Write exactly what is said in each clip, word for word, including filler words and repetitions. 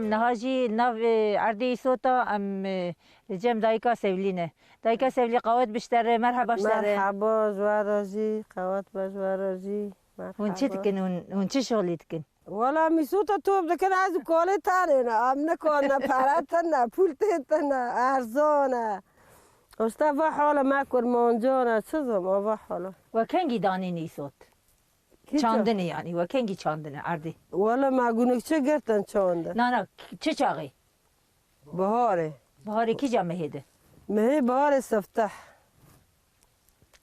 Niha jî nav, e, erdê Îsota em, e, li cem dayika Sewlî ne. Dayika Sewlî, qawet bi ji te re, merheba ji te re. Merheba, ji we re jî, qawet be ji we re jî. Hûn çi dikin? Hûn, hûn çi şixulî dikin? Wela mîsota top dikin, ez û kolê tenê ne. Em nikonine, pere tune, pûl tê tune, erzan e. Û işte va hale me kurmancan e, çi zim, va hale. We kengî danîn îsot? Kî çi? Çandinê yanî, we kengî çandine erdê? Wela me gunik çi girtin çandin. Na, na, çi çaxê? Biharê. Biharê kîja mehê de? Mehê biharê sifteh.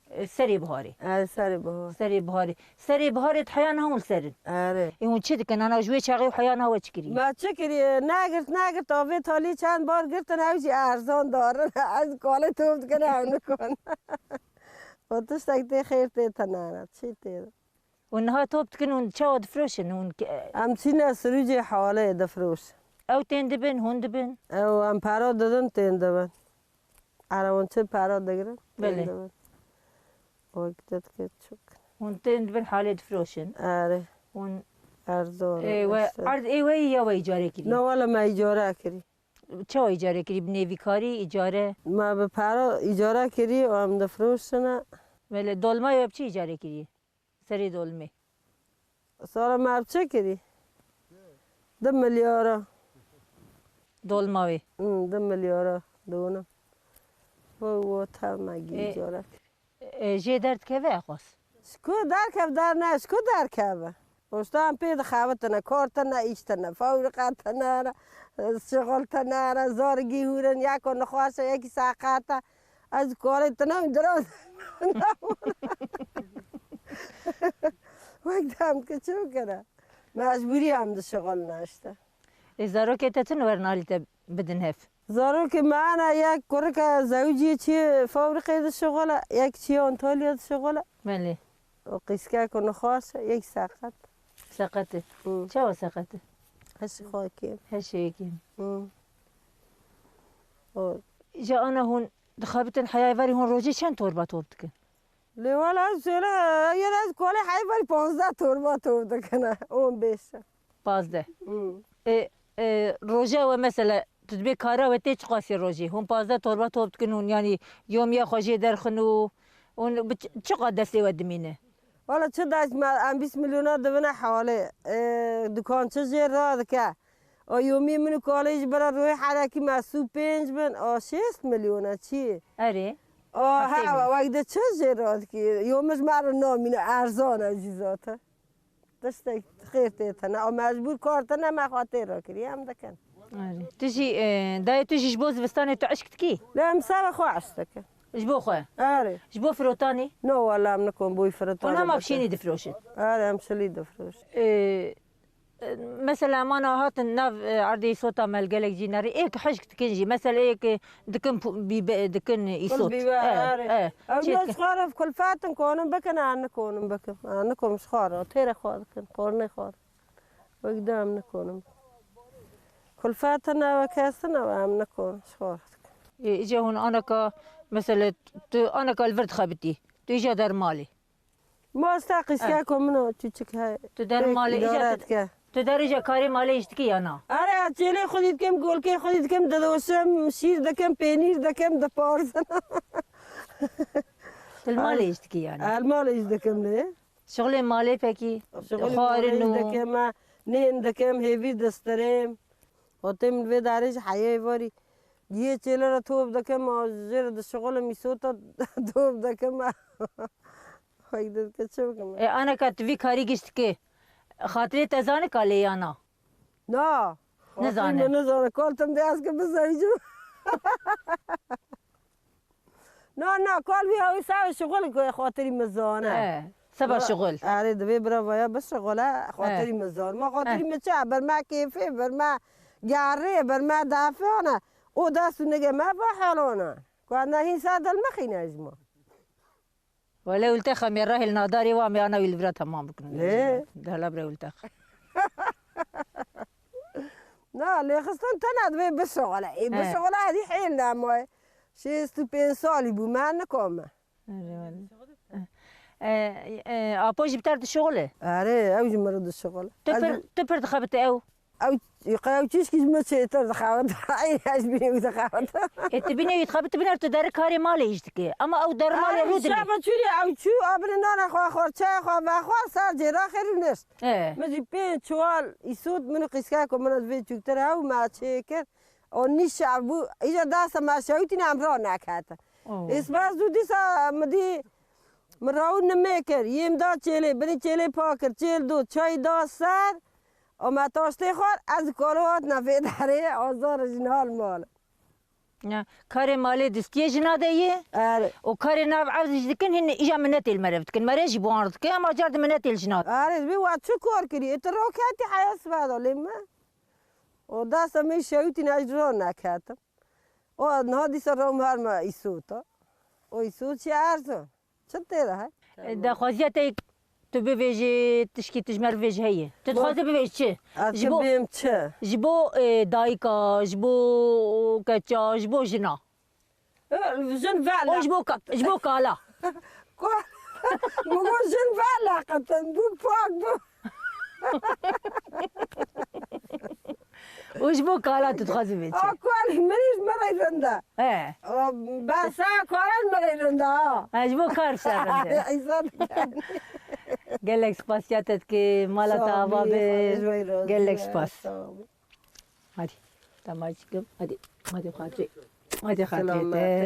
E, serê biharê. E, serê bihar. Serê biharê. Serê biharê di heya niha hûn li ser in. Erê. Ê, hûn çi dikin? Ana ji wê çaxê û heya niha we çi kiriye? Me çi kiriye? Negirt, negirt, avê talî çend bar girtin, ew jî erzan darin. Ez kolê top dikin, ew nikon. O tiştek tê xêr tê tenane. Çi tê? Û niha top dikin, hûn çawa difiroşin? Hûn ke- Em çîne sirûcê halê difiroşin. Ew tên dibin, hûn dibin? Ew em para didin, tên dibin. Ara hûn çi para digirin? Belê. Tên dibin. Wek te dikir çûk. Hûn tên dibin halê difiroşin. Erê. Hûn Erzor. Ê, we, işte. Erd ê we ya we îcare kirî? Na, wele me îcare kirî. Çawa îcare kirî? Bi nêvîkarî, îcare? Me bi para îcare kirî û em difiroşine. Belê, dolma we bi çi îcare kirî? Serê dolmê. Sala me bi çi kirî? Du milyara. Dolma wê. Hmm, du milyara dona. Bu, bu tam me E, gî cara. E, jê derdikeve xwes. Ji ku derkev der ne, ji ku derkeve? Poştan pê dixebitine, kar tine, îş tine, fabrika tine, şixul tine, zargî hûrin, yeko nixweş e, yekî seqet e. Ez kolê tine û diroz. Wek dem ki çi bikire? Mecbûrî em dişixulne işte. Ê, zarokê te çi werna alî te bidin hev? Zarokê me ana yek kurike zewicî çi fabrikê dişixule, yek çi Antalya dişixule. Belê. O qîskek û nixweş e, yek seqet. Seqet e. Hı. Çawa seqet e? Heşê xwe kêm. Heşê kêm. Hı. O. Ji ana hûn dixebitin heyayê verî hûn rojê çend torba top dikin? Lê wela ez şêle, yer ez kolê heyayê verî panzdeh torba top dikine. On beş. Pazdeh. Hı. E, e, roja we mesela, tu dibê kara we tê çiqasî rojê? Hûn pazdeh torba top dikin hûn, yanî yomiya xwe jê derxin û hûn bi çi, çiqa destê we dimîne? Wala çi dest me, em bîst milyona dibine hewalê. E, dukan çi jê radike? A yomiyê min û kalê ji bera royê herekî me sû pênc bin, a şêst milyona çi? Erê. A, heftê he, bin. Wek de çi jê radikî? Yomij me re namîne, erzan e jî zaten. Tiştek xêr tê tine. A mecbûr kar tine me xwe tê re kirî, em dikin. Erê. Tu jî, e, dayê tu jî ji bo zivistanê tu eşk dikî? Lê em sebe xwe eşk dikin. Ji bo xwe? Erê. Ji bo firotanê? No, wela em nikon boy firotanê. Ona ma bikin. Bi şînî difiroşin? Erê, em şilî difiroşin. E, e, mesela em ana hatin nav, e, erdê îsota me li gelek jî nerî. Êk hişk dikin jî. Mesela êk dikin pu-, bîbe-, dikin îsot. Bîbe, e, erê. E, ew çê ne dikin. Ji xwe re kulfatin konin bikin, an nikonin bikin. An nikom ji xwe re. Têre xwe dikin, kornê xwe re. Wek de em nikonin. Kulfatin ew kesin ew em nikonin, ji xwe re dikin. Ê, îca hûn aneka, mesela, tu aneka li vir dixebitî. Tu îca der malê. Ma sta qîskeko min o, çûçik heye. Tu der malê îca, tu der îca karê malê îş dikî ya na? Are, çêlê xwedî dikim, golkê xwedî dikim, didoşim, şîr dikim, pênîr dikim, diparzin. Tu li malê îş dikî yanî? El malê îş dikim lê. Şixulê malê pekî? Şixulê malê îş dikim, me nên dikim, hêvî distirêm. Xwetê min vê darê ji heyê varî. Giyê çêlê re top dikim, a jê re dişixulim, îsota top dikim. Wek dike çi bikim? E, aneka tu vî karî giş dikê. Xatirê te zane ka lê ya na? Na. Nizane. Xatirê min nizane. Kal tim dê ez ki bizewicim. Na, na, kal vî hawî sebe şixul ku xatirî min zane. E, seba şixul. Erê, divê bira vaya bişixule, xatirî min zane. Ma xatirî min çi? Ber me kêfê, ber me gerê, ber me defane. O dest û nigê me va helane. Ku ne hîn ser dil mixîne ji ma. Wele Ultexa me rahil nadarê wa me ana wî li vira temam bikin. Lê? Dehla bira Ultexa. Na, lêxistin tena divê bişixule. Ê, bişixule hêdî hêl nemaye. Şêst û pênc salî bû, me nikome. Erê, wele. E, e, apo jî bi te re dişixule? Erê, ew jî min re dişixule. Tu pir, tu pir dixebite ew? Ew, ew çişkî ji min çêtir dixebit. Ey, ez bînê wî dixebit. Ê, tu bînê wî dixebit, tu bîner tu derê karê malê îş dike. Ama ew der malê rû dinê. Şaba çûyê ew çû, a binê nana xwe xwar, çaya xwe vexwar, ser cêra xêr û nişt. He. Min jî pênc çuwal îsot, min û qîskeko min ez vê çûktir hew me çêkir. O nî şev bû, îca dasa me şewitîne em ra neketin. Oh. Ê spas dû dîsa min dî, min rawû nimê kir, yêm da çêlê, binî çêlê pa kir, çêl do, çay da ser, o me taştê xwar, ez kalo hatina vê derê, azar jî nihal mal. Ya, karê malê distiyê jina de yê. Erê. O karê nav ev jî dikin, hin îja min netêl merev dikin. Mere jî buan dike, ama car di min netêl jina de. Erê, bi wa çi kor kirî? Ê, tu roketî heya sibada lê me. O dasa min şewitîne ez ro neketim. O niha dîsa rom her me îsota. O îsot çi erzo? Çi tê de he? Daxwaziya te tu bivêjî, tişkî tu ji me re bivêjî heye. Tu dixwazî bivêjî çi? Ez ji bo, bêm çi? Ji bo, e, dayika, ji bo keça, ji bo jina. Jin vela. O ji bo ka-, ji bo kala. Ko-, min got jin vela qetin bû, pak bû. Û ji bo kala tu dixwazî vê çi? A, kal, min ji min re rind e. He. O, bersa kara ji min re rind e, ha. He, ji bo kar ser rind e. Îsa dikin. Gelek spasiya te dike, mala te ava be. Gelek spas. Hadi. Tamam aşkım. Hadi. Hadi xatirê. Hadi xatirê te.